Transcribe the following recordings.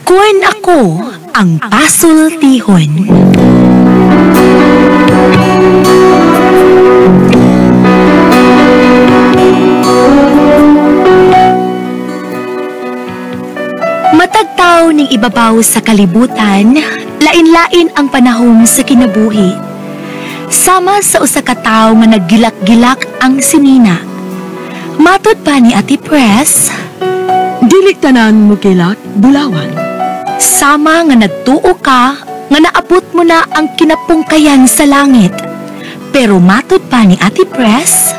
Kun ako ang pasultihon. Matagtaw ning ibabaw sa kalibutan, lain-lain ang panahon sa kinabuhi. Sama sa usa ka tawo nga naggilak-gilak ang sinina. Matod pa ni Ate Pres, dili tanan mo gilak bulawan. Sama nga nagtuo ka nga naabot mo na ang kinapungkayan sa langit. Pero matod pa ni Ate Pres,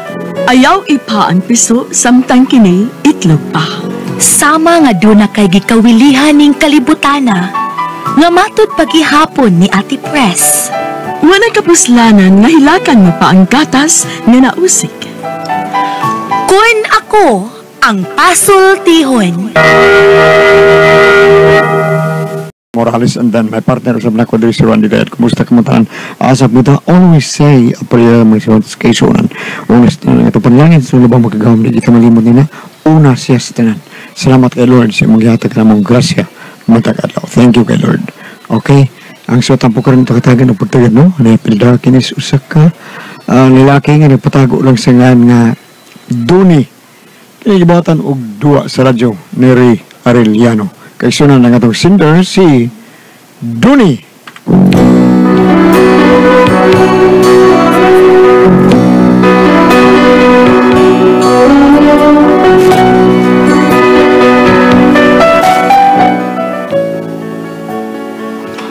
ayaw ipa ang piso samtang kini itlog pa. Sama nga doon na kay gikawilihan ning kalibutana, nga matod pagihapon ni Ate Pres. Wala kapuslanan nga hilakan mo pa ang gatas nga nausik. Kun ako ang pasultihon. Morales and then my partner usab nako diri si Randy Dayat. Kumusta kamutan? Asap mo ta always say a prayer my son kay sonan. Una sa tanan ito panalangin sa lubang makagawam di kita malimot nina. Una siya sa tanan. Salamat kay Lord sa imong gihatag namong grasya matag adlaw. Thank you kay Lord. Okay. Ang so tampo karon ito katagan og pagtagad no. Ano pilda kinis usa ka lalaki nga nagpatago lang sa ngan nga Duni. Kini gibatan og duwa sa radyo ni Ray Arellano. Kay sunan ang atong singer si Duni.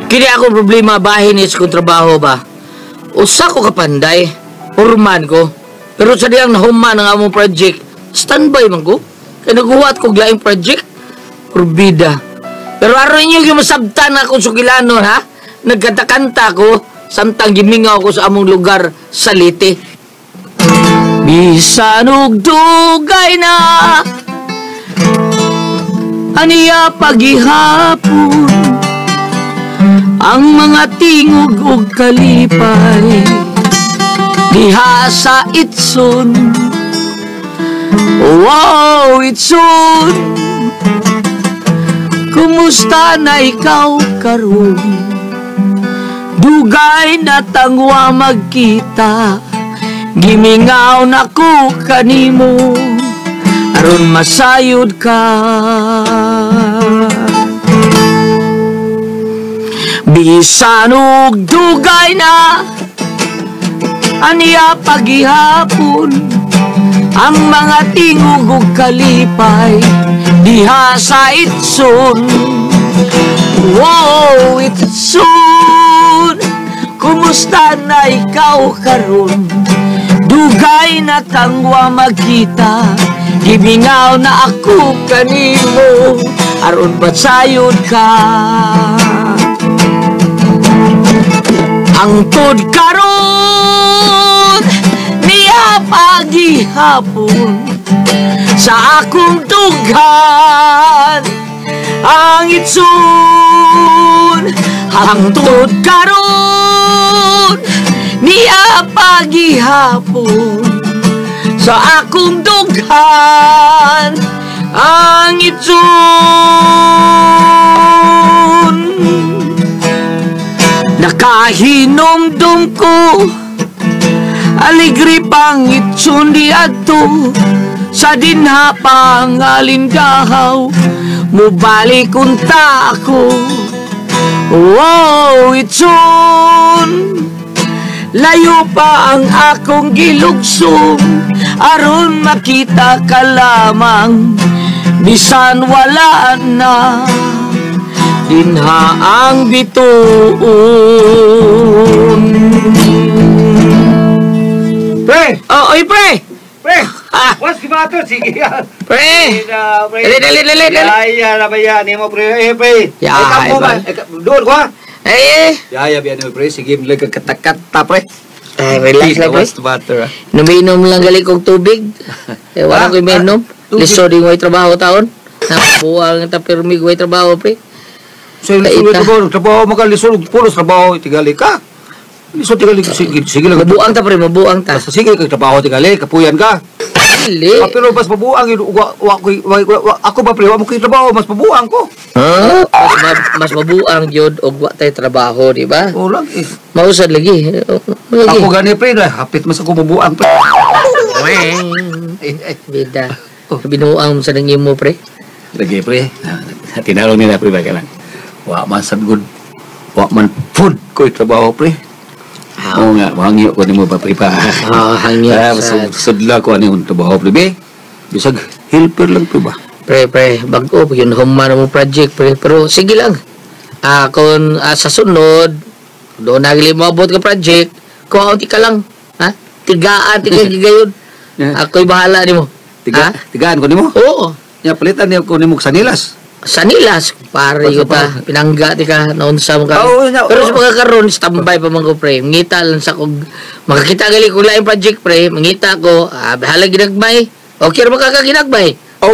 Kini akong problema bahin is kung trabaho ba. Usa ko kapanday, hurman ko. Pero sa diyang nahuman ang among project, standby man ko. Kaya naghuwat ko laing project, kurbida. Pero aron inyo yung masabtan akong sugilanon, ha? Nagkanta-kanta ko, samtang gimingaw ko sa among lugar sa Leyte. Bisan og dugay na, aniya paghihapon, ang mga tingog og kalipay diha sa Itsun. Wow, Itsun, kumusta na ikaw karon? Dugay na tangwa magkita, gimingaw na ko kanimo aron masayod ka. Bisan og dugay na, aniya paghihapon, ang mga tingog og kalipay diha sa Itsun. Wow, Itsun, kumusta na ikaw karon? Dugay na tangwa magkita, gimingaw na ako kanimo aron pasayod ka. Angtod karon niya paghihapon sa akong dughan ang Itsun. Hangtod karon niya paghihapon sa akong dughan ang Itsun. Nakahinomdom ko, aligri pang Itsun di adto sa dinha pangalindahaw, mubalik unta ako. Wow, Itsun, layo pa ang akong gilugsong aron makita ka lamang, bisan wala na dinha ang bituon. Pre! Oh, oy, pre! Pre! What's the matter? Sige. Pre! Dali, dali, dali, dali. Ya, ya, ya, ni mo, pre. Eh, pre. Ya, ay, ba. Doon ko, ha? Eh, eh. Ya, ya, biyan, pre. Sige, nagkakatakata, pre. Ay, relax lang, pre. What's the matter, ha? Numinom lang gali kong tubig. Eh, wala ko'y minom. Lisod yung way trabaho taon. Nabuang tapirmig way trabaho, pre. So, lisod trabaho, trabaho, makalisod, pulos trabaho, tigali ka. Lisod tigali, sige, sige lang. Mabuang ta, pre, mabuang ta. Basta sige, kag trabaho tigali, kapuyan ka. Dili. Pero mas mabuang yun. Ako ba pre, wa mo ko'y trabaho, mas mabuang ko. Mas mabuang yun og wa tay trabaho, di ba? O lang eh. Mausad lagi. Lagi. Ako gani pre, na, hapit mas ako mabuang pre. Ay, ay. Bida. Binuang mo sa nang imo, pre. Lagi pre, tinalong nila pre ba ka lang. Wa man sad good. Wa man food ko'y trabaho pre. Oo nga, hangyo ko nimo pa pre pa. Ah, hangyo sad. Sudla ko ani trabaho pre be. Bisag helper lang pre ba. Pre, bago yun human mo project pre, pero sige lang. Kung sa sunod doon nagli mo abot ka project, kuha ka lang, ha? Tigaan tiga gigayon. Ako'y bahala nimo. Tigaan ko nimo? Oo. Nya palitan niya ko nimo sanilas. Sanilas, pare ko ta, pinangga ti ka, naunsa mo ka. Oo, nya, pero oo. sa mga karon standby pa man ko pre. Ngita lang sa kog makakita gali kog laing project pre, mangita ko, bahala ginagmay. Okay ra ba ka ginagmay? Oh,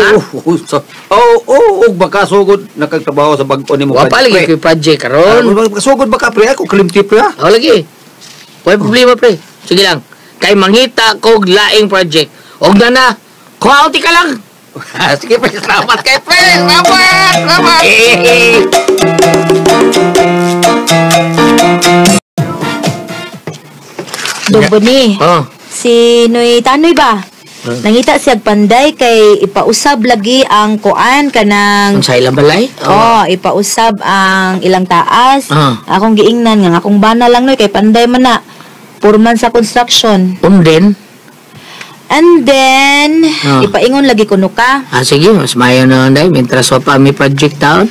og baka sugod nakagtrabaho sa bag-o nimo. Wa pa lagi ko'y project karon. Sugod baka pre, ako kalimti pre. Oh, lagi. Way problema pre. Sige lang. Kay mangita kog laing project. Og na na, kuha ka lang. Sige pre, salamat kay pre. Salamat, salamat. Dumbuni. Oh. Si Noy Tanoy ba? Nangita siya panday kay ipausab lagi ang kuan kanang Ang sa ilang balay? Oh, ipausab ang ilang taas. Akong giingnan nga akong bana lang noy kay panday man na. Purman sa construction. Unden. And then ipaingon lagi kuno ka. Sige, mas mayo na anday mientras wa pa may project taon.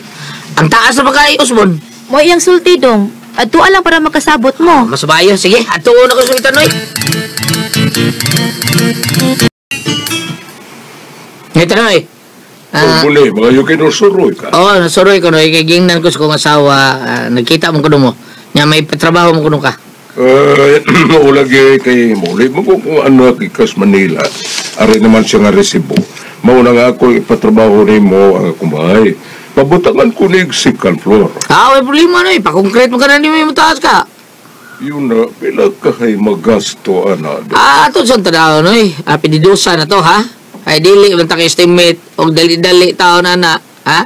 Ang taas na ba kay Usbon? Mo iyang sulti dong. Adtua lang para makasabot mo. Mas mayo, sige. Adtuon ako sa itanoy. Ito noy. Buli, mga yung kinusuroy ka. Oo, nasuroy ko noy. Kay gingnan ko sa kong asawa, nagkita mo kuno mo. Nya may patrabaho mo kuno ka. Ulagi kay muli mo kung ano kikas Manila. Ari naman siya nga resibo. Mauna nga ako ipatrabaho ni mo ang akong bahay. Pabutangan ko ni second floor. May problema noy. Pa-concrete mo ka na ni mo taas ka. Yun na, pila ka kay magasto, ana. Ato sa tanaw noy. Pinidusa na to, ha? Ay, dili, man ta ka-estimate og dali-dali tao na na, ha?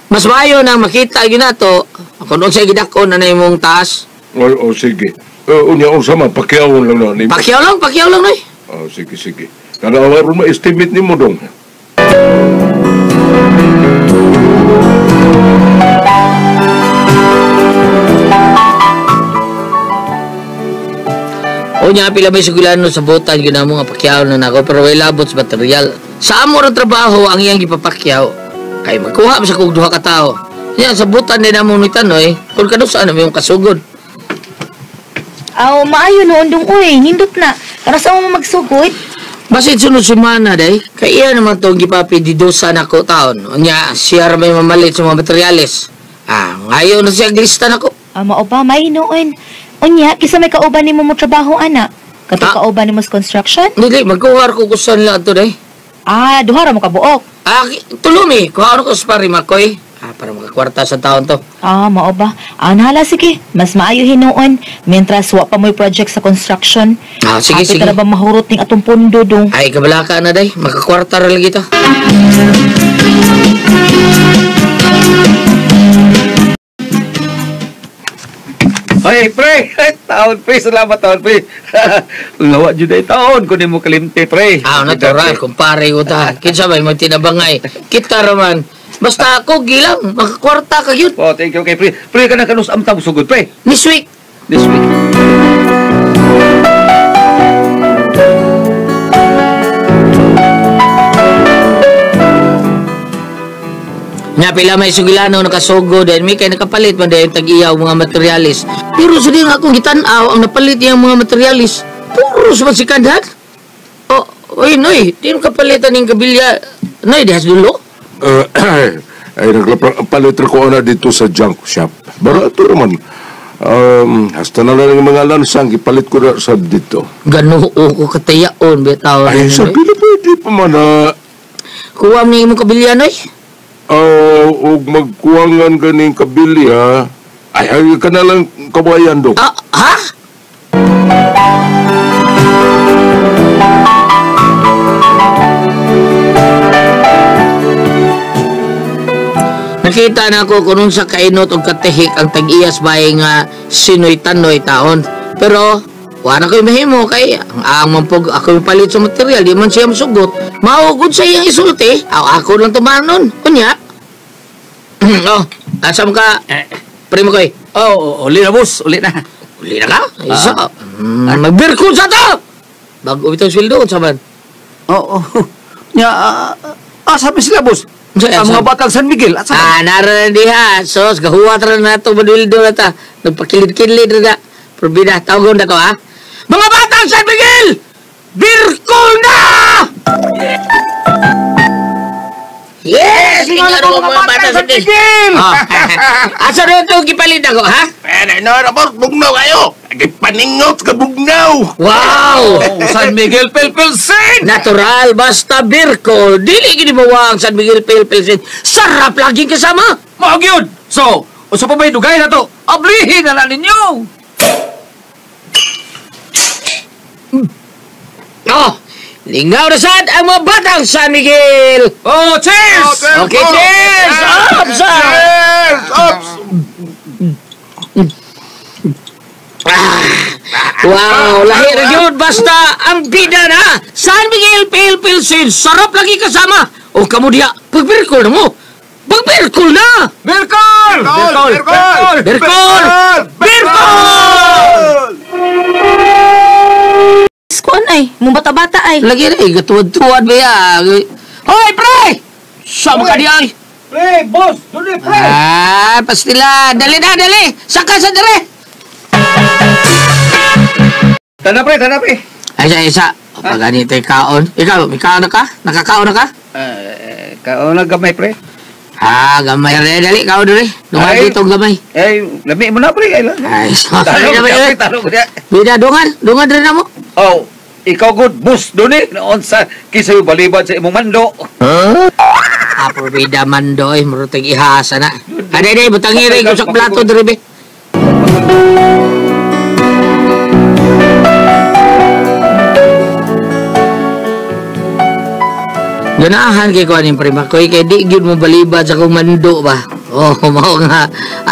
Mas maayo nang makita gyud nato kung unsay gidakon na imong taas. Oh, sige. Unya unsa man pakyawon lang na nimo. Pakyaw lang noy. Oh, sige, sige. Kana aron ma-estimate nimo dong. Unya pila may sugilano sa butan gyud namo nga pakyaw na nako pero way labot sa material. Sa amo ra trabaho ang iyang gipapakyaw. Kay magkuha sa kog duha ka tawo. Nya sa butan din namo ni Tanoy, kung kanusa na may kasugod. Aw, maayo noon dong uy, nindot na. Para sa mo magsugod. Basit sunod semana day, kay iya naman tong gipapididusa nako taon. Unya siya ra may mamalit sa mga materyales. Ngayon na siya glista nako. Mao ba may noon. Unya, kisa may kauban nimo mo trabaho ana. Kato kauban nimo sa construction? Dili, magkuha ko kusan lang ato day. Duha ra mo kabuok. Tulumi, kuha ko sa pare makoy. Para makakwarta sa taon to. Mao ba? Nahala sige. Mas maayo hinuon mientras wa pa mo'y project sa construction. Sige, Hapit sige. na ba mahurot ning atong pondo dong? Ay, kabalaka na day. Makakwarta ra lagi ta. Ay, pre! Taon, pre! Salamat, taon, pre! Lawa dyan ay taon kung mo kalimte, pre. Natural. Kumpare ko ta. Kinsa ba, magtinabangay. Kita raman. Basta ako, gilang. Makakwarta ka yun. Oh, thank you, kay pre. Pre, ka na kanus amtang sugod, pre. This week. This week. Nga pila may sugilano nakasugo din may kay nakapalit man din tag-iyaw mga materialis. Pero sa ding akong gitan-aw ang napalit niyang mga materialis. Puro sa masikadhan. Oh, oy noy, di mo kapalitan ning kabilya. Noy, dihas dulo. Ay nagpalit ko na dito sa junk shop. Barato naman. Hasta na lang ang mga lansang ipalit ko na sa dito. Ganuo ko katayaon bitaw. Ay, sa pila pwede pa man na. Kuha mo imong kabilya noy. Og magkuwangan ganing kabilya. Ay, ay ka na lang kabayan do. Ha? Nakita na ako kung sa kainot og katihik ang tag-iyas bahay nga sinoy-tanoy taon. Pero, wala ko'y mahimo kay ang mampog ako palit sa material, di man siya masugot. Maugod sa iyang isulti, ako lang tumanon. Kunya. Oh, asa mo ka? Primo ko'y. Oh, uli na boss, uli na. Uli na ka? Isa. Magbirkon sa to! Bago itong sweldo, saban. Oo. Nya, asa pa sila boss? Ang mga batang San Miguel, asa? Nara na diha. Sos, gahuwat ra na ito, madwildo na ta. Nagpakilid-kilid na. Probida, tawagon na ko, ha? Mga batang San Miguel! Birkol na! Yes! Tingnan ko mga batang San Miguel! Asa na ito gipalit ako, ha? Pero no, boss, bugnaw kayo! Paningot ka bugnaw! Wow! San Miguel Pilpilsin! Natural, basta birkol. Dili gini mo ang San Miguel Pilpilsin. Sarap laging kasama! Maog yun! So, usa pa may dugay na to, ablihin na ninyo! Oh! Lingaw na sad ang mga batang San Miguel! Oh, cheers! Okay, cheers! Ups! Cheers! Ups! Wow, lahi ra gyud basta ang bida na San Miguel Pilpilsin. Sarap lagi kasama. O kamo diha, pagbirkol na mo. Pagbirkol na! Birkol! Birkol! Birkol! Birkol! Birkol! Kuan ay, mong bata-bata ay. Lagi na, gatuwad-tuwad ba ya? Hoy, pre! Sama ka diya ay. Pre, boss! Dali, pre! Ah, pastila. Dali na, dali! Saka sa dali! Tana, pre, tana, pre. Ay, isa, isa. Pag ganito yung kaon. Ikaw, may kaon na ka? Nakakaon na ka? Kaon na gamay, pre. Ah, gamay. Dali, dali, kaon dali. Dungan dito gamay. Ay, lami mo na, pre. Ay, sorry. Talo, talo. Bida, dungan. Dungan rin na mo. Oh, ikaw good, boss, doon eh. Noon sa kisa'yo balibad sa imong mando. Huh? Ah, bida mando eh. Maruting ihasa na. Aday, day, butangirin ko sa plato, dribe. Ganahan kay ko aning prima koy kay di gyud mo balibad sa akong mando ba. Oh, mao nga.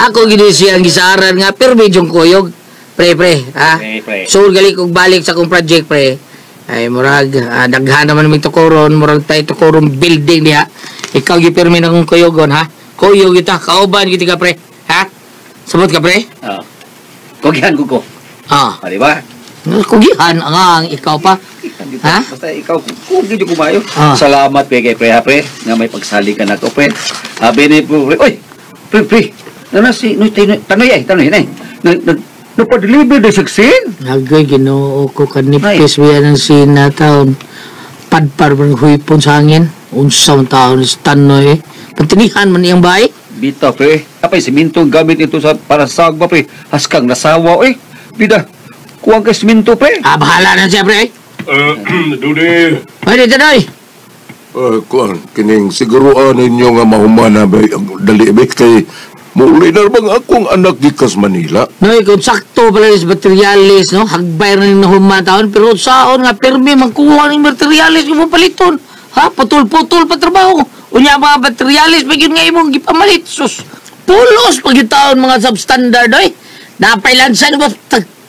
Ako gid siya ang gisaran nga pirmi jung kuyog. Pre, pre, ha? Pre, pre. So gali kog balik sa akong project, pre. Ay murag daghan naman mig tukoron, murag tay tukoron building diha. Ikaw gipirmi na akong kuyogon, ha? Kuyog kita, kauban gid ka, pre. Ha? Sabot ka, pre? Oh. Kugihan ko ko. Ah. Di ba? Kugihan ang ikaw pa. Ha? Basta ikaw, kugi jud kumayo. Ah. Salamat pre kay pre, ha, pre. Nga may pagsali ka nako, pre. Abi ni pre. Oy, pre, pre. Nana si no tanoy ay, tanoy nay. No pa-deliver de saksin. Nagay Ginoo ko kanipis biya ng sina taon. Padpar man huipon sa hangin. Unsa man taon is tanoy. Patinihan man iyang bahay. Bita pre. Apay simento gamit ito sa para sa sagba pre. Haskang nasawa oy. Bida. Kuwang kay simento pre. Ah, bahala na siya pre. Dudi. Pwede tanoy. Kuan, kining siguruan ninyo nga mahumana ba dali ba kay muuli na bang akong anak gikas Manila? Noy, kung sakto pala is materialis, no? Hagbay na yung nahuma taon, pero saon nga, pirmi, magkuha ng materialis kung paliton. Ha? Putol-putol pa trabaho. Unya mga materialis, pag yun nga imong gipamalit. Sus, pulos pag yung taon mga substandard, oy. Napailansan ba?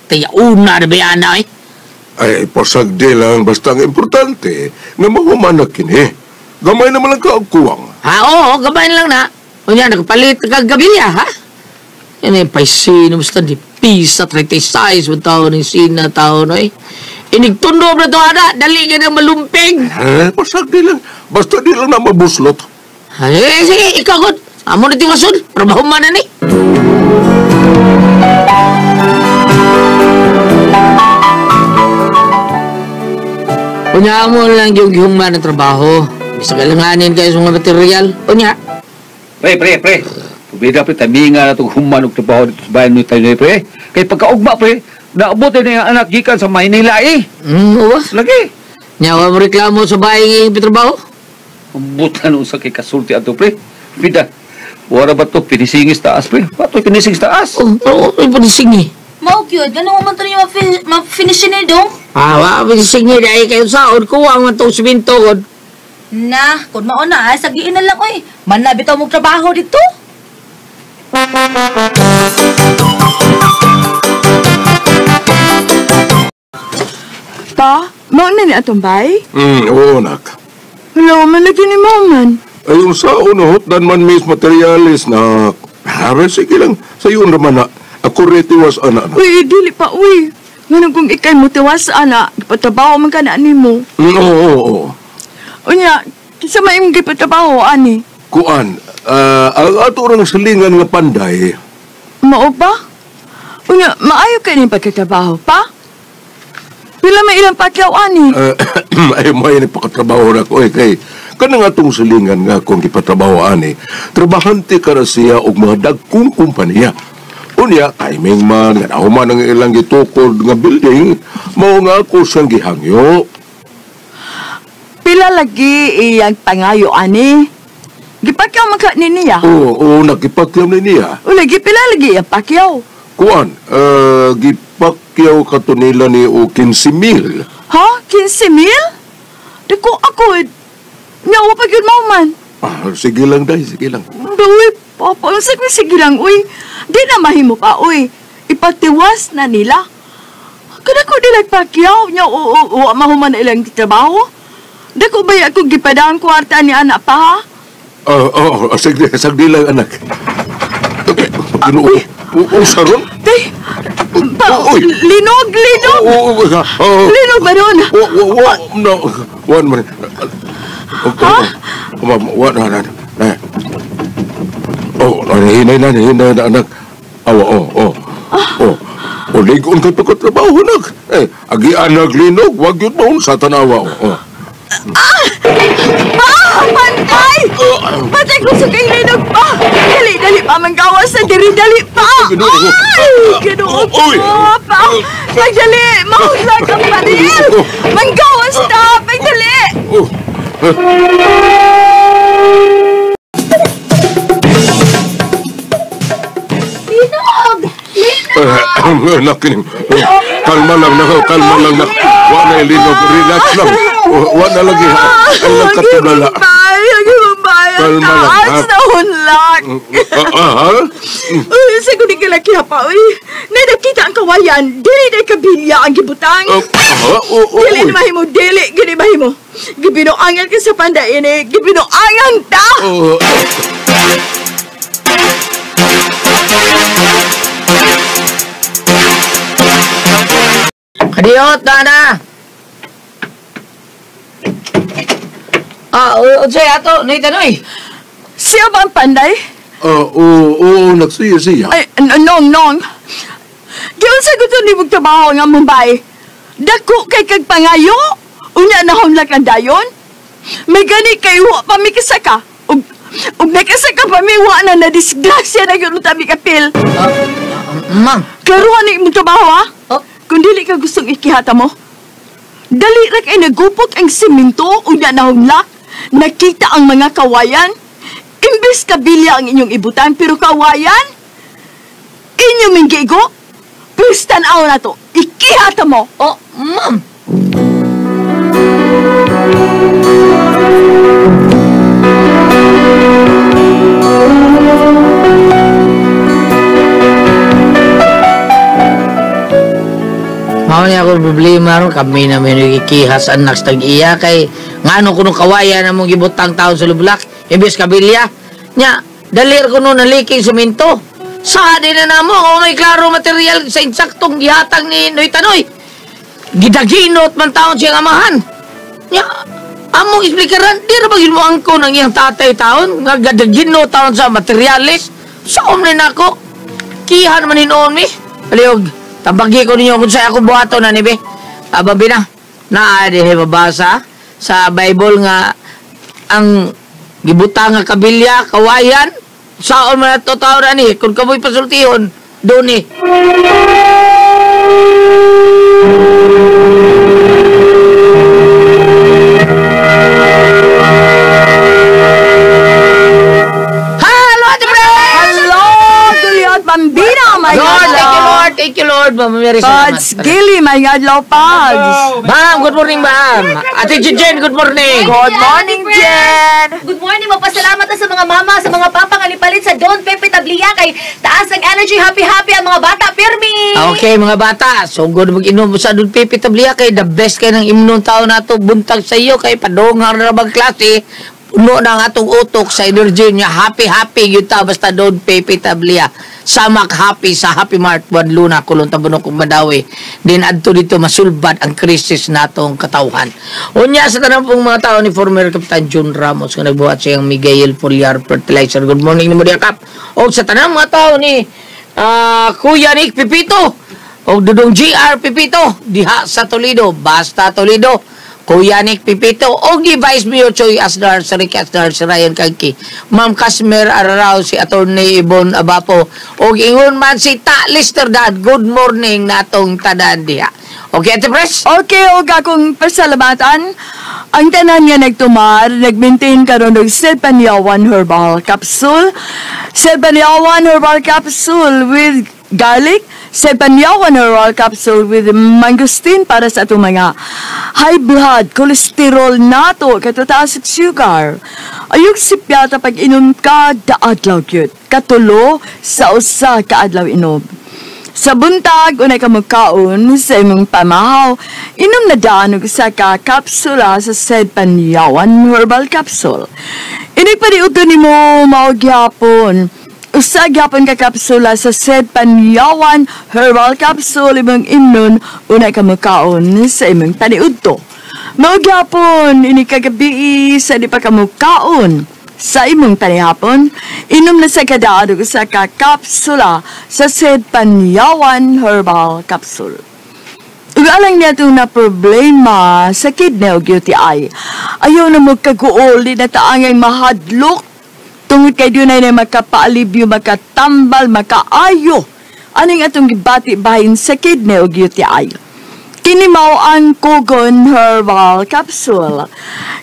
Tayauna na ba yan, oy? Ay, pasagdi lang. Basta ang importante nga mahumana kini. Gamay naman lang kaagkuwang. Ha? Oo, gamay lang na. Unya, nagpalit ka gabilya, ha? Yan ay paisino, basta di pisa, 36, ang taon ng sina, taon, oy. Inigtundo na to, ana, dali ka na malumping. Eh, pasagdi lang. Basta di lang na mabuslot. Ay, sige, ikaw, god. Amo na tiwason, trabaho man na ni. Unya, amo lang yung gihungman ng trabaho. Bisa galanganin kayo sa mga material. Unya. Pre, pre, pre. Pabida, pre, taminga na itong human og trabaho dito sa bayan nyo tayo, pre. Kay pagkaugma, pre, naabot na yung anak gikan sa Maynila, eh. Uwa. Lagi. Nyawa mo reklamo sa bahay ng trabaho? Ambutan sa kay kasulti ato, pre. Bida, wala ba ito? Pinisingis taas, pre. Bato pinisingis taas? Oh, oo, pinisingi. Mao gyud, ganun man to niyo ma-finish ni dong. Ah, wa pinisingi dahil kayo saon kuwang man tong siminto god. Na, kung mao na, sagiin na lang oy. Man na bitaw mo trabaho dito. Pa, mao na ni atong bay? Oo, nak. Wala man lagi ni Maman. Ayong saon na hotdan man mis materialis na. Pero sige lang, sayo naman na. Ako retiwas, anak. Uy, dili pa, uy. Nganong kung ikay mo tiwas, anak, gipatrabaho man ka na nimo. Oo. Unya, kinsa may imong gipatrabaho, ani? Kuan, ang ato rang silingan nga panday. Mao ba? Unya, maayo kay ning pagkatrabaho pa? Pila may ilang patlaw, ani? Ay, may nagpakatrabaho na ko, eh, kay kanang atong silingan nga kung gipatrabaho, ani, trabahante ka na siya og mga dagkong kumpanya. Unya, timing man, nga man ang ilang gitukod nga building, mao nga ako siyang gihangyo. Pila lagi iyang pangayo, ani? Gipakyaw man ka ni niya? Oo, nagipakyaw ni niya. O lagi, pila lagi iyang pakyaw? Kuan, gipakyaw ka to nila ni o 15,000. Ha? 15,000? Di ko ako, eh. Nyawa pa yun, mauman. Ah, sige lang, day, sige lang. Uy, papa, sige lang, uy. Di na mahimo pa, uy. Ipatiwas na nila. Kada ko nila pakyaw, nya, o, mahuman na ilang trabaho. Di ko ba ako gipadang kwarta ni anak pa, ha? Oo, sige lang, anak. Okay, uy. Oo, saron? Day, linog! Linog ba nun? No, 1 minute. Ha? 1, oh, hinay na, anak. Awa, oh. Oh, ligon ka pagkatrabaho, anak. Eh, agi anak linog, wag yun mo sa tanawa, oh. Ah! Pantay! Pantay ko sa kay linog pa! Dali pa, manggawas na diri, dali pa! Ay! Ginoo ko pa! Pagdali! Mahulag ang baril! Manggawas na! Pagdali! Linog! Linog! Nakining. Kalma lang na, kalma lang na. Wa na linog, relax lang. Wa na lagi. Ang nagkatulala. Kalma lang. Taas na hunlak. Ha? Uy, sa kuning kalaki pa, uy. Nadakita ang kawayan. Dili na kabilya ang gibutang. Dili na mahimo, dili. Gini mahimo. Gibinuangan ka sa pandain eh. Gibinuangan ta! Kadiot, Nana! Ah, unsay ato, Nathan, oy. Siya ba ang panday? Oo, nagsiya siya. Ay, nong. Giunsa ko to ni mong trabaho nga Mumbai. Dako kay kag pangayo. Unya na humlak ang dayon. May gani kay wa pa mi kasaka. Ug nakasaka pa mi wa na nadisgrasya na gyud unta mi kapil. Ma'am. Klaruhan ni imong trabaho, ha? Oh. Kung dili ka gustong ikihata mo, dali ra kay nagupok ang simento unya na humlak. Nakita ang mga kawayan. Imbes kabilya ang inyong ibutan, pero kawayan, inyong minggigo, please tanaw na to. Ikihata mo. Oh, ma'am. Mao niya ako problema ron, kami na may nagikiha sa anak sa tag-iya kay ngano kuno kawayan among gibutang taon sa lublak imbes kabilya nya dalir kuno naliking semento sa di na namo o may klaro material sa insaktong gihatag ni Noy Tanoy gidaginot man taon siyang amahan nya among isplikaran di ra ba gyud mo angko ng iyang tatay taon nga gadaginot taon sa materialis sa omni nako kihan man hinuon mi palihog. Tabagi ko ninyo kung sa'yo akong buhato na ni be. Ababi na. Naa dihe mabasa sa Bible nga ang gibutang nga kabilya, kawayan, saon man ato tao na ni, kung kamoy pasultihon, doon ni. Hello, Ate Pres! Hello, Dulio at Bambina, my Lord, God. thank you, Lord. Thank you, Lord. Ma'am Mary. Salamat. Pads Gilly, may adlaw, Pads. Ma'am, good morning, ma'am. Ate Jen, good morning. Good morning, Jen. Good morning, magpasalamat na sa mga mama, sa mga papa nga nipalit sa Don Pepe Tabliya kay taas ang energy, happy-happy ang mga bata, pirmi! Okay, mga bata. So, good mag-inom sa Don Pepe Tabliya kay the best kay ng imnon tao nato buntag sa iyo kay padungar na bang klase. Puno na ang atong utok sa energy niya. Happy-happy yun ta basta Don Pepe Tabliya. Samak happy sa Happy Mart Juan Luna, Kulong Tabunok ug Madawi. Din adto dito masulbad ang krisis natong katawhan. Unya sa tanan pong mga tao ni former Kapitan Jun Ramos nga nagbuhat siyang Miguel Foliar Fertilizer. Good morning nimo diya, Kap. Og sa tanan mga tao ni Kuya Nick Pipito og Dudong GR Pipito diha sa Toledo, basta Toledo. Kuya Nick Pipito og gi Vice Mayor Choi Asnar, si Rick Asnar, si Ryan Kagki, Ma'am Casmer Ararao, si Attorney Ibon Abapo og ingon man si Ta Lister Dad. Good morning natong tanan diha. Okay, Ate Pres? Okay, og akong pasalamatan ang tanan nga nagtumar, nag-maintain karon og Selpanyawan Herbal Capsule. Selpanyawan Herbal Capsule with garlic, Selpanyawan Herbal Capsule with mangosteen para sa atong mga high blood, cholesterol nato, katataas at sugar. Ayog sipyata pag inom ka, daadlaw gyud. Katulo sa usa ka adlaw inom. Sa buntag, unay ka magkaon sa imong pamahaw, inom na daan og usa ka kapsula sa said Panyawan Herbal Capsule. Inig paniudto nimo mao gyapon. Usa gyapon ka kapsula sa said Panyawan Herbal Capsule imong imnon unay ka magkaon sa imong paniudto. Mao gyapon ini kagabi sa di pa ka mukaon sa imong panihapon, inom na sa kadaan og usa ka kapsula sa said Panyawan Herbal Capsule. Ug alang niya itong na problema sa kidney o UTI. Ayaw na magkaguol, di na taangay mahadlok. Tungod kay dunay na makapaalibyo, makatambal, makaayo. Aning atong gibati bahin sa kidney o UTI. Kini mao ang Kogon Herbal Capsule.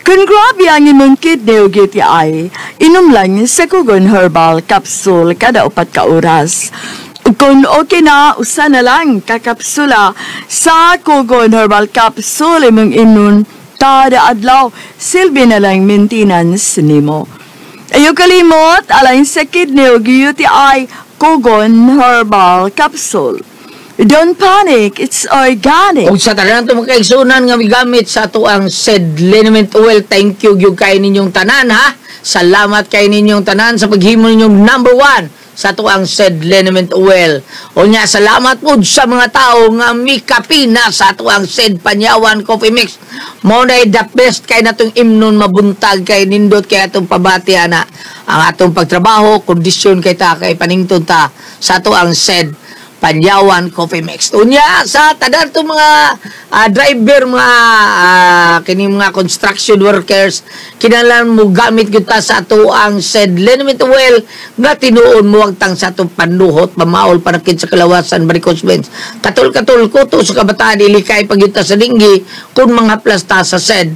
Kung grabe ang imong kidney o UTI, inom lang sa Kogon Herbal Capsule kada 4 ka oras. Kung okay na, usa na lang kakapsula sa Kogon Herbal Capsule imong inon kada adlaw, silbi na lang maintenance nimo. Ayaw kalimot, alang sa kidney o UTI, Kogon Herbal Capsule. Don't panic, it's organic. Og sa tanan to mga kaigsunan nga migamit sa ato ang said liniment oil, thank you gyud kay ninyong tanan ha. Salamat kay ninyong tanan sa paghimo ninyong number 1 sa ato ang said liniment oil. Unya salamat pud sa mga tawo nga mikapi na sa ato ang said Panyawan Coffee Mix. Mao na the best kay natong imnon mabuntag kay nindot kay atong pabati ana ang atong pagtrabaho, kondisyon kay ta kay panington ta sa ato ang said Panyawan Coffee Mix. Unya sa tanan to mga driver, mga kini mga construction workers, kinahanglan mo gamit gyud ta sa ato ang said liniment oil nga tinuon mo wagtang sa atong panduhot, pamaol panakit sa kalawasan, varicose veins. Katul-katul ko to sa kabataan ilikay pagyud ta sa dinggi kung mga plasta sa said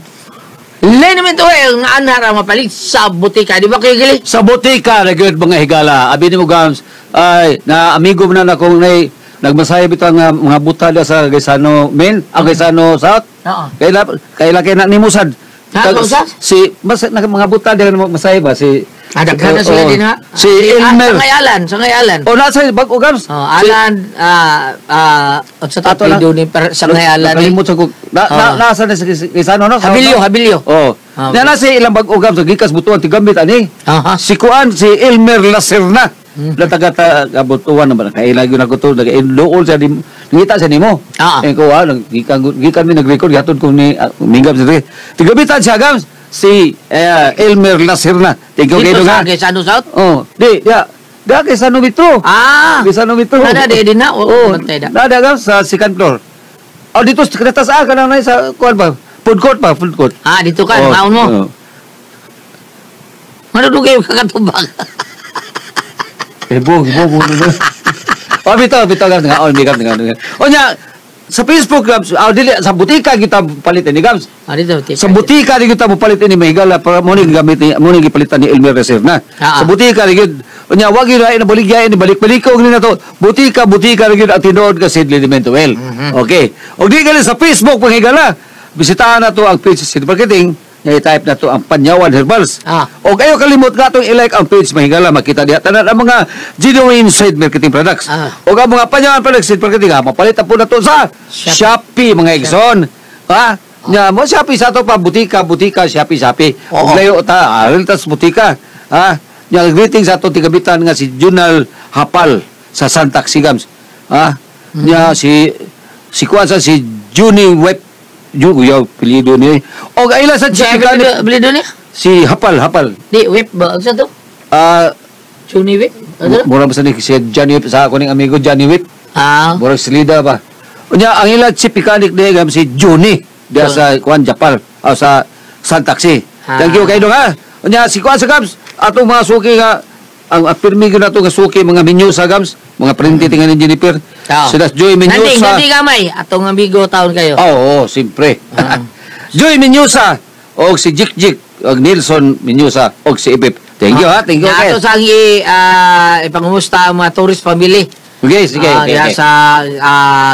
liniment oil nga anhara mapalit sa butika. Di ba kayo gili? Sa butika na gyud mga higala. Abi nimo gams ay na amigo man na akong nay nagmasahe bitaw nga mga buta dia sa Gaisano Main, ang Gaisano South. Oo. Kaila kay na nimo sad. Ha, kausa? Si mas na, mga buta dia masahe ba si Daghan na sila Oo. din ha. Si Elmer. Sa ngayalan, sa ngayalan. Oh, nasa bag-o gams. Oh, Alan, unsa to Ato lang. apelyido ni sa ngayalan ni? Nakalimot sa ko. Na, nasa na sa Gaisano no? Habilio, Habilio. Oh. Ah, Na nasa ilang bag-o gams gikas butuan tigamit ani. Aha. Si kuan si Elmer Lacerna. La taga ta kabutuan naman kaila gyud ako to dool sa ngita sa nimo. Eh ko gikan gikan mi nag-record gatod ko ni minggap sa tigabitan siya gams si Elmer Lacerna. Thank you Dito kayo sa nga. Gaisano South? Oh, di ya. Da kay San Mitro. Ah. Kay San Mitro. Nada di din na. Oh, Oh, bantay da. nada gams sa second floor. Oh, dito sa katas ka na sa kuan ba? Food court ba? Food court. Ah, dito ka, Oh, maon mo. oh. Manudugay ka katubag. Ibo, ibo, ibo. Oh, bitaw, bitaw, gams nga, oh, bitaw, nga. O nya, Sa Facebook Gams, dili sa butika kita palit ni Gams. Dito, butika. Sa butika di kita mopalit ini mahigala para mo ni gamit ni mo ni gipalitan ni Elmer Reserve na. Sa butika di gyud. Unya wag gyud na baligya ni balik-balik og ni nato. Butika butika gyud ang tinuod ka seed liniment oil. Okay. Og di gali sa Facebook panghigala. Bisitahan nato ang page sa Seed Marketing. Nga i-type na to ang Panyawan Herbals. Og ayo kalimot nga atong i-like ang page mahigala makita diha tanan ang mga genuine Seed Marketing products. Og ang mga Panyawan products Seed Marketing mapalit po na to sa Shopee mga igsoon. Ha? Nya mo Shopee sa ato pa butika butika Shopee Shopee. Og layo ta aril tas butika. Ha? Nya greetings sa ato tigabitan nga si Junal Hapal sa Santa Sigams. Ha? Nya si kuan sa si Juni Web Yung pilido niya. O, kaila sa chika ni... Pilido niya? Si Hapal, Hapal. Di, Whip ba? Ano to? Johnny Whip? Mura ba sa ni si Johnny Whip? Sa ako ning amigo, Johnny Whip. Mura silida ba? Unya, ang ila chief mechanic niya si Johnny. Diya sa Kuan, Japal. O, sa San Taxi. Thank you kayo ha. Unya, si Kuan sa Gams, atong mga suki nga, ang pirmi ko na ito nga suki, mga menu sa Gams, mga printi tingan ni Jennifer. Sila Joy Menyosa. Nanding gamay. Atong amigo taon kayo. Oo, siyempre. Joy Menyosa o si Jik Jik o Nilson Menyosa o si Ibip. Thank you ha. Thank you. Ato sa ipangumusta ang mga tourist family. Okay, sige. Okay. Sa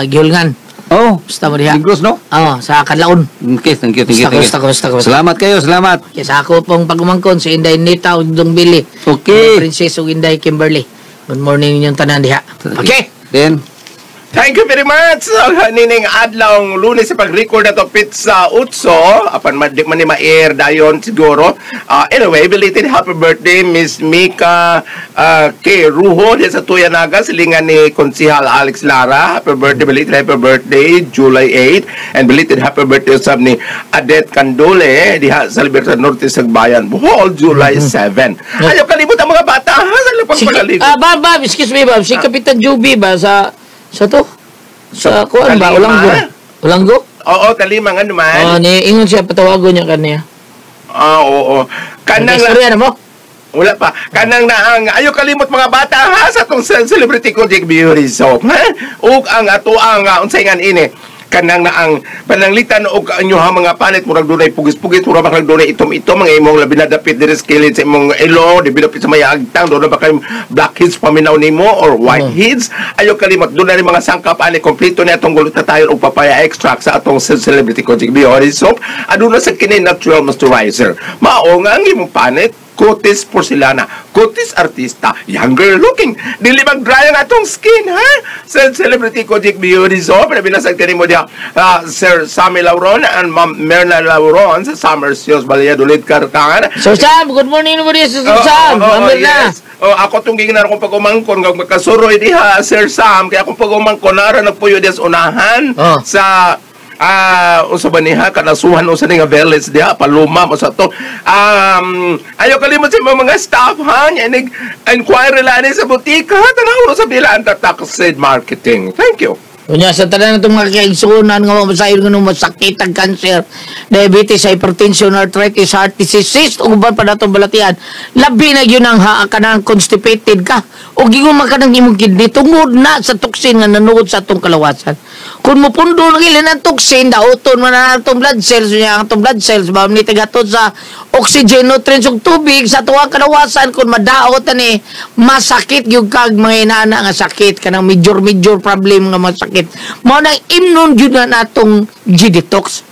Gihulngan. Oh. Basta mo diha. Negros, no? Oo, sa Kanlaon. Okay, thank you, thank you. Kumusta. Salamat kayo, salamat. Okay, sa ako pong pagumangkon si Inday Nita ug Dong Billy. Okay. Princess ug Inday Kimberly. Good morning inyong tanan diha. Okay. Then thank you very much. Nining adlawng Lunes sa pag-record na to Pizza Utso. Apan man ni ma-air dayon siguro. Anyway, belated happy birthday Miss Mika K. Ruho diya sa Tuyanaga, silingan ni Konsihal Alex Lara. Happy birthday, belated happy birthday July 8. And belated happy birthday usab ni Adet Candole diha sa Libertad Norte sa Bayan Bohol, July 7. Ayaw kalimot ang mga bata ha sa lapang pagaligo. Bob, excuse me Bob, si Kapitan Juby ba sa to? Sa kuan ba? Ulanggo? Ulanggo? Oo, Talima nga naman. Oo, ingon siya, patawagon niya kaniya. Oo. Kanang... Istorya na mo? Wala pa. Kanang naang, ayaw kalimot mga bata ha, sa itong celebrity ko, Jake Beauty Soap. Ha? Ug ang atuang, unsay nga ini, kanang naang pananglitan og inyo ha mga palit murag dunay pugis-pugis murag murag dunay itom-itom mga imong labi na dapit diri sa kilid sa imong ilo di dapit sa mayagtang doon ba kay blackheads paminaw nimo or whiteheads. Ayo kalimot doon na rin mga sangkap ani kompleto ni atong glutathione ug papaya extract sa atong celebrity Kojic Beauty Soap. Aduna sa kini natural moisturizer mao nga ang imong panit Kutis Porcelana, Kutis Artista, younger looking, dili mag-dry ang atong skin, ha? Sa Celebrity Kojic Beauty Soap, na binasag mo diha, Sir Sammy Lauron and Ma'am Merna Lauron sa Summer Seals, Valladolid, Karkan. Sir Sam, good morning mo diha, Sir Sam. Ma'am Merna. Yes. Oh, ako tong gingnan akong pag-umangkon, nga magkasuroy diha, Sir Sam, kaya akong pag-umangkon, nara nagpuyo diha sa unahan, sa... usa ba niha kanasuhan usa ni nga village diha paluma mo sa to. Ayaw kalimot sa mga staff ha, nya nig inquiry lang ni sa butika tanaw sa bilaan tatak Seed Marketing. Thank you. Unya sa tanan itong mga kaigsuonan nga mabasahin nga masakit ang cancer, diabetes, hypertension, arthritis, heart disease, cyst, ug uban pa natong balatian. Labi na gyud ang haa ka nang constipated ka. O gigon man ka ng imong kidney tungod na sa toxin nga nanuod sa atong kalawasan. Kung mupundo na gilin ang toxin, dauton man na atong blood cells, unya ang atong blood cells ba ni tagatod sa oxygen, nutrients ug tubig sa atuang kalawasan. Kung madaot ani masakit gyud kag mga inana nga sakit kanang major problem nga masakit. Mao nang imnon gyud na natong G-Detox.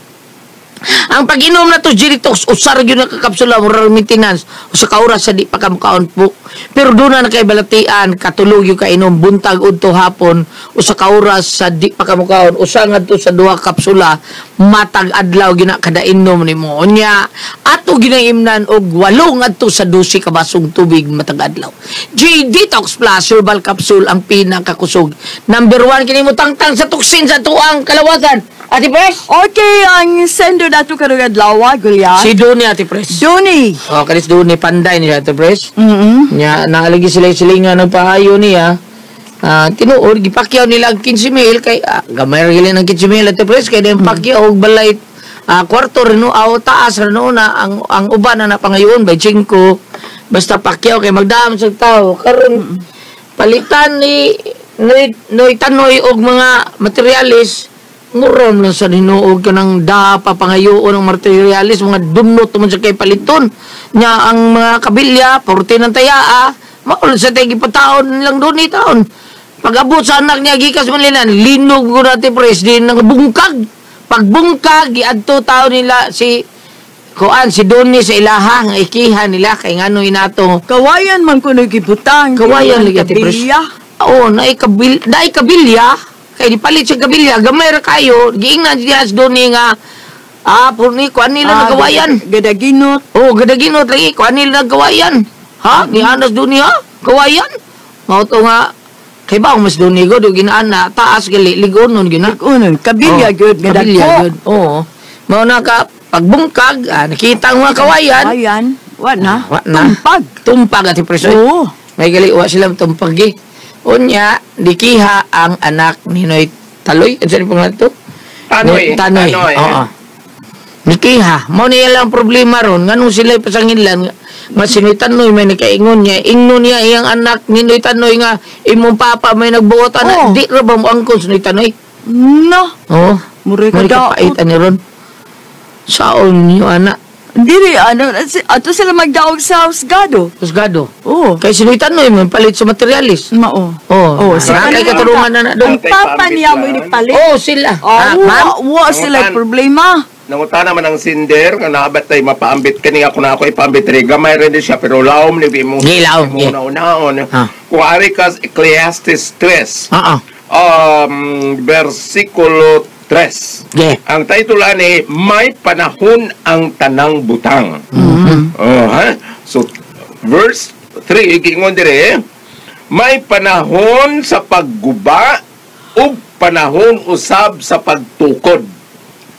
Ang pag-inom na to G-Detox, usar gyud na kakapsula moral maintenance usa ka oras sa di pa ka mukaon po. Pero doon na kay balatian, katulog yung kainom buntag udto hapon, usa ka oras sa di pa ka mukaon, usa ngadto sa duha kapsula matag adlaw gyud na kada inom nimo. Unya ato ginaimnan og 8 ngadto sa 12 ka basong tubig matag adlaw. G-Detox Plus herbal capsule ang pinakakusog. Number 1 kini mo tangtang sa toxin sa tuang kalawasan. Ate Pres? Okay, ang sender nato karong adlaw, Gulya. Si Doni, Ate Pres. Doni. Oh, kanis Doni Panday ni Ate Pres. Nya naalagi sila silingan ng paayo niya. Tinuod gipakyaw nila ang 15,000 kay gamay ra gilin ang 15,000 Ate Pres kay dem pakyaw og balay kwarto rin no, aw taas ra no na ang uban na napangayon by 5 basta pakyaw kay magdam sa tao karon palitan ni Noy Tanoy og mga materialis. Muram lang sa hinuog ka ng dapa pangayoon ng materialis, mga dunot man sa kay paliton. Nya ang mga kabilya, porte ng tayaa, maulod sa tayo gipataon lang doon ni taon. Pag-abot sa anak niya, gikas man nila, linog ko natin pres, di nang bungkag. Pagbungkag, giadto taon nila si kuan, si Donnie sa ilaha, nga ikiha nila, kay ngano inato. Kawayan man ko nagibutang. Kawayan lagi ati pres. Kabilya. Oo, naay kabilya. Kay di palit sa kabilya, gamay ra kayo, giingnan siya si Donnie nga, purni, kuan nila nagawayan. Gadaginot. Oo, gadaginot lagi, kuan nila nagawayan. Ha? Ni Anas Donnie, ha? Kawayan? Mao to nga, kay ba mas Donnie ko, do ginaan na, taas gali, ligonon gina. Ligonon, kabilya gyud, kabilya gadagko. gyud, oo. Mao na ka, pagbungkag, nakita ang mga kawayan. Kawayan, wa na. Wa na. Tumpag. Tumpag, ati preso. Oo. May gali, wa silang tumpag, eh. Unya, dikiha ang anak ni Noy Taloy. Ano saan pangalan to? Tanoy. Tanoy. Tanoy. Oo. Nikiha. Mao niya lang problema ron. Nganong sila pasanginlan nga si Noy Tanoy may nakaingon niya. Ingnon niya iyang anak ni Noy Tanoy nga imong papa may nagbuot anak. Oh. Di ra ba mo angkon si Noy Tanoy? No. Oo. Mura ka Mura ka pait daot. ani ron. Saon niyo anak? Dili, ano, ato sila magdaog sa husgado. Husgado. Oo. Kay si Noy Tanoy may palit sa materialis. Mao. Oo. Oh, si Kay katulungan na na doon. Ang papa niya mo inipalit. Oo, sila. Oh, Ma'am? wa sila Nangutan. problema. Nangutana man ang sinder nga naabat tay mapaambit kani ako na ako ipaambit ri gamay rin siya pero laom ni mo. Gi, laom, gi. Una-unaon. Ah. Kung ari kas Ecclesiastes 3. Oo. Versikulo 3. Ge. Ang title ani may panahon ang tanang butang. Oh, ha? So verse 3 giingon dire, may panahon sa pagguba ug panahon usab sa pagtukod.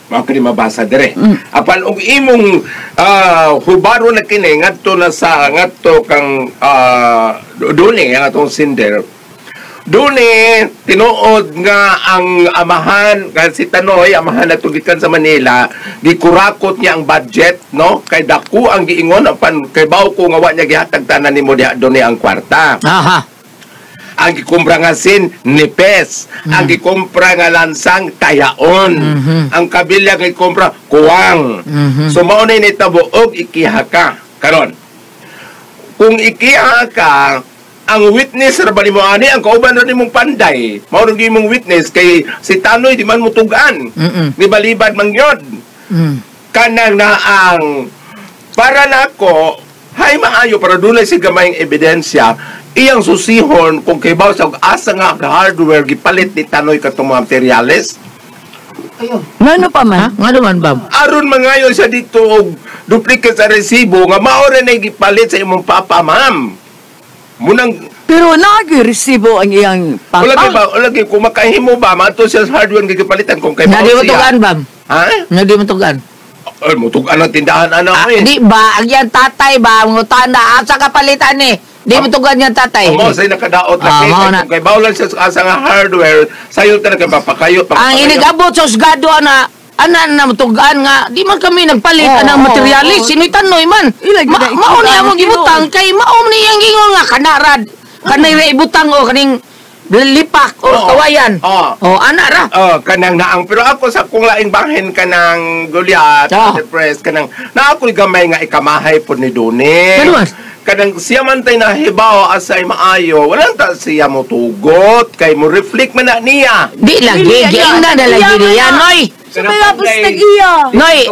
Mao kini mabasa dire. Apan og imong hubaro na kini ngadto na sa ngadto kang duni ang atong sinder. Duni tinuod nga ang amahan nga si Tanoy, amahan nato gikan sa Manila, gikurakot niya ang budget, no? Kay dako ang giingon apan kay baw ko nga wa niya gihatag tanan nimo diha duni ang kwarta. Aha. Ang gikumpra nga sin nipes, ang gikumpra nga lansang tayaon, ang kabilya nga gikumpra kuwang. So mao na nitabo og ikiha ka karon. Kung ikiha ka, ang witness ra ba nimo ani ang kauban ra nimong panday. Mao ra gyud imong witness kay si Tanoy di man mutugan. Nibalibad man gyud. Kanang na ang para nako hay maayo para dunay si gamayng ebidensya iyang susihon kung kay baw sa asa nga hardware gipalit ni Tanoy katong mga materyales. Ngano pa man? Ha? Ngano man, Bab? Aron mangayo siya dito og duplicate sa resibo nga mao ra nay gipalit sa imong papa, ma'am. Munang pero nag-resibo ang iyang papa. Wala kay ba, wala kay kung makahimo ba mato siya sa hardware nga gipalitan kung kay Nga di baw mo siya. tugan, Bab? Ha? Nga di mo tugan? Ay, mutugan ang tindahan ana eh. Di ba? Ang iyang tatay ba? Ang na asa ka palitan eh. Di mo tugan yan tatay. Mo say nakadaot na kay Mao na. kung kay baw lang siya sa asa nga hardware sayo ta nagpapakayo Ang inigabot sa husgado ana ana na mutugan nga di man kami nagpalit anang materialis sinoy Tanoy man. Mao niya mong gibutang kay mao ni iyang gingon nga kanarad. Kanay ra ibutang o kaning lipak o kawayan. O ana ra. Oh, kanang naang pero ako sa kung laing bahin kanang Goliath, the press kanang na ako'y gamay nga ikamahay pod ni Duni. Ano man? Kanang siya man tay nahibaw asay maayo, walang ta siya mo tugot kay mo reflect man na niya. Di lagi, giingnan na lagi niya, Noy. Sumayabos nag-iya. Noy,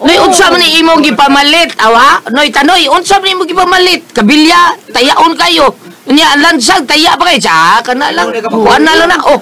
Noy, unsa man ni imong gipamalit, awa? Noy, Tanoy, unsa man imong gipamalit? Kabilya, tayaon kayo. Nya, lansang, taya pa kayo. Sa, kana lang. Kuan na lang na. Oh.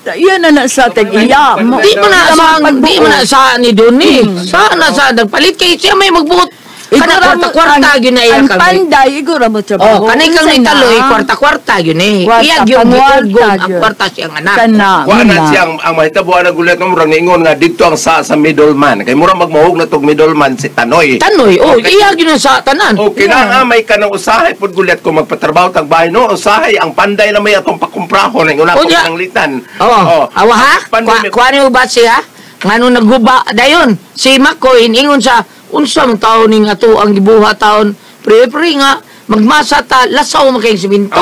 Iya na na sa tag-iya. Di mo na sa, di mo na sa ni Duni. Sa na sa, nagpalit kay siya may magbuot. Kana kwarta-kwarta gyud na iya Ang kami. panday, igura mo trabaho. Oh, kanay kang nitaloy, kwarta-kwarta gyud eh. Iya gyud giugong ang kwarta siyang anak. Kana. Kuha na siyang ang mahitabo ang gulat nga murang niingon nga didto ang sa middleman. Kay murang magmahog na tog middleman si Tanoy. Tanoy, oh, iya gyud sa tanan. Okay na may kanang usahay pud gulat ko magpatrabaho tag bahay no, usahay ang panday na may atong pakumprahon ang una ko Unya. pananglitan. Oo. Awa ha? Kuha niyo ba siya? Ngano nagguba dayon si Makoy ingon sa unsa man taon ning ato ang gibuhat taon pre-pre nga magmasa ta lasaw man kay simento.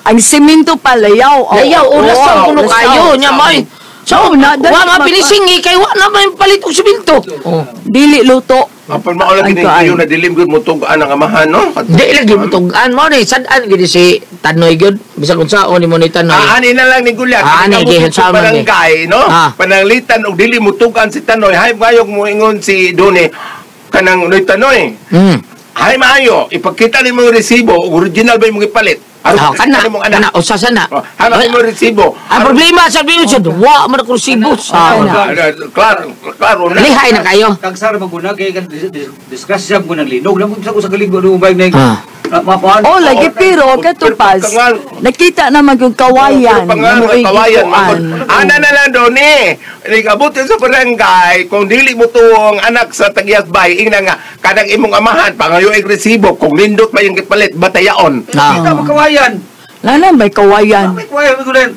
Ang simento pa layaw. Layaw o lasaw kuno kayo nya may So, Oh, na, dali wa magpa- mapinising eh, kay wa na may palit og simento. Oh. Dili luto. Apan mao lagi Ay, ni kaay. yung nadilim gyud mo tug-an ang amahan, no? Di lagi mo tugan mo ni sad-an gid si Tanoy gyud. Bisan kung saon ni mo ni Tanoy. Ah, ani na lang ni Gulyat. Ah, ani, Ani gihan sa man ni. barangay, no? Ah. Pananglitan og dili mo tug-an si Tanoy. Hay ngayog mo ingon si Doni kanang Noy Tanoy. Hay maayo, ipakita nimo ang resibo, original ba imong ipalit? Ah, kana, mong anak. kana usa sana. Oh, hanap mo resibo. Ang problema sa biyo siya, wa man ako resibo sa. Ah, klaro, klaro na. Lihay na kayo. Kagsara maguna kay kan disgrasya mo ng linog. Namo sa ko sa kaligbo do bay nag. Ah. Makuan. Oh, lagi pero katupas. Nakita na magyung kawayan. Pangal, Nga mo'y kawayan. gikuan. Ana na lang doon eh. Nikabutin sa barangay, kung dili mo tuong anak sa Tagiyas Bay, ingna nga, kanang imong amahan, pangayo ay resibo, kung nindot pa yung gipalit, batayaon. Ah. Kita mo kawayan. Lala, may kawayan. May kawayan mo gulen.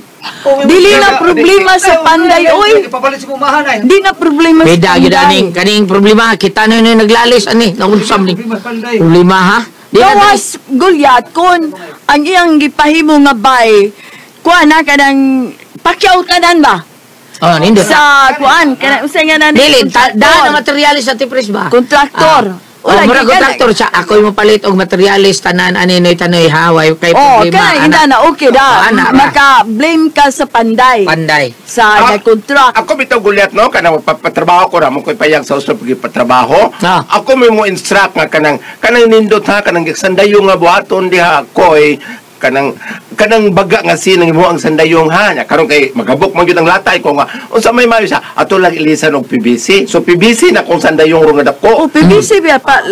Dili na problema sa panday, oy. Ipapalit si umahan ay. Di na problema sa Beda gyud panday. aning kaning problema kita na ni naglalis ani naunsam ni. Problema sa panday. Problema ha? Di na Gawas gulyat kun ang iyang gipahimo nga bay kuan na kanang pakyaw kanan ba? Oh, nindot. Sa kuan kanang usa nga na Dili ta, daan ang materyales sa tipres ba? Kontraktor. Ah. Oh, Wala, mura gikan- kontraktor siya. Ako'y mopalit og materyales tanan ani noy Tanoy ha, way kay Oh, problema. kanang ina na okay da. Oh, ana ra. Maka-blame ka sa panday. Panday. Sa Ah, nagkontrakt. Ako bitaw gulyat no kanang patrabaho ko ra mo koy payag sa usab patrabaho. Ah. Ako may mo instruct nga kanang kanang nindot ha kanang sandayong nga buhaton diha koy kanang kanang baga nga sinang imo ang sandayong ha nya karon kay magabok man gyud ang latay ko nga unsa may maayo siya ato lang ilisan og PVC. So PVC na kung sandayong ro nga dako. Oh, PVC ba pa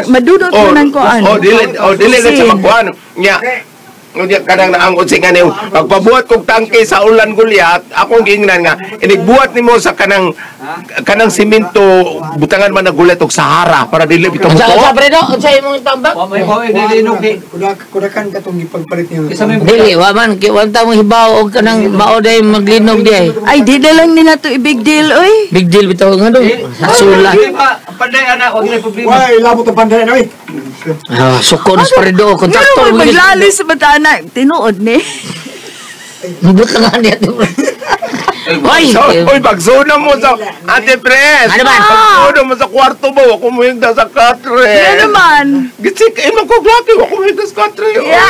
madudot mo ng kuan. Oh, dili oh dili na siya makuan. Nya Ngunya kanang naangkot si nga niyo, pagpabuhat kog tangke sa ulan gulyat, akong giingnan nga inigbuhat nimo sa kanang kanang simento butangan man na gulyat og Sahara para dili bitaw mo Unsa to. unsa pre no? Unsa imong tambak? Wa may kawayan dili linog kay. Kudakan ka itong ipagpalit niya. Isa may Dili wa man kay wa ta mo hibaw og kanang mao day maglinog di ay. Ay, di na lang nila to i-big deal, oy. Big deal bitaw nga do. Sula. Problema, ang panday ana, wag na problema. Why, labot ang panday na, oy. Ah, suko na sa paredo kontraktor. Pero may maglalis sa bata na, tinuod ni. Mubot lang ani ato. Oy, So, oy, pagsuna mo sa Ate Pres. Ano ba? Pagsuna mo sa kwarto mo, ako mo yung sa katre. Yan naman. Gitsik, eh, magkuglaki, ako mo yung sa katre. Yeah!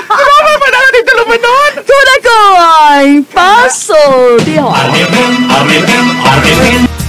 Grabe pa na, dito naman noon. Kuna ko ay paso. Di ho. RMN, RMN, RMN.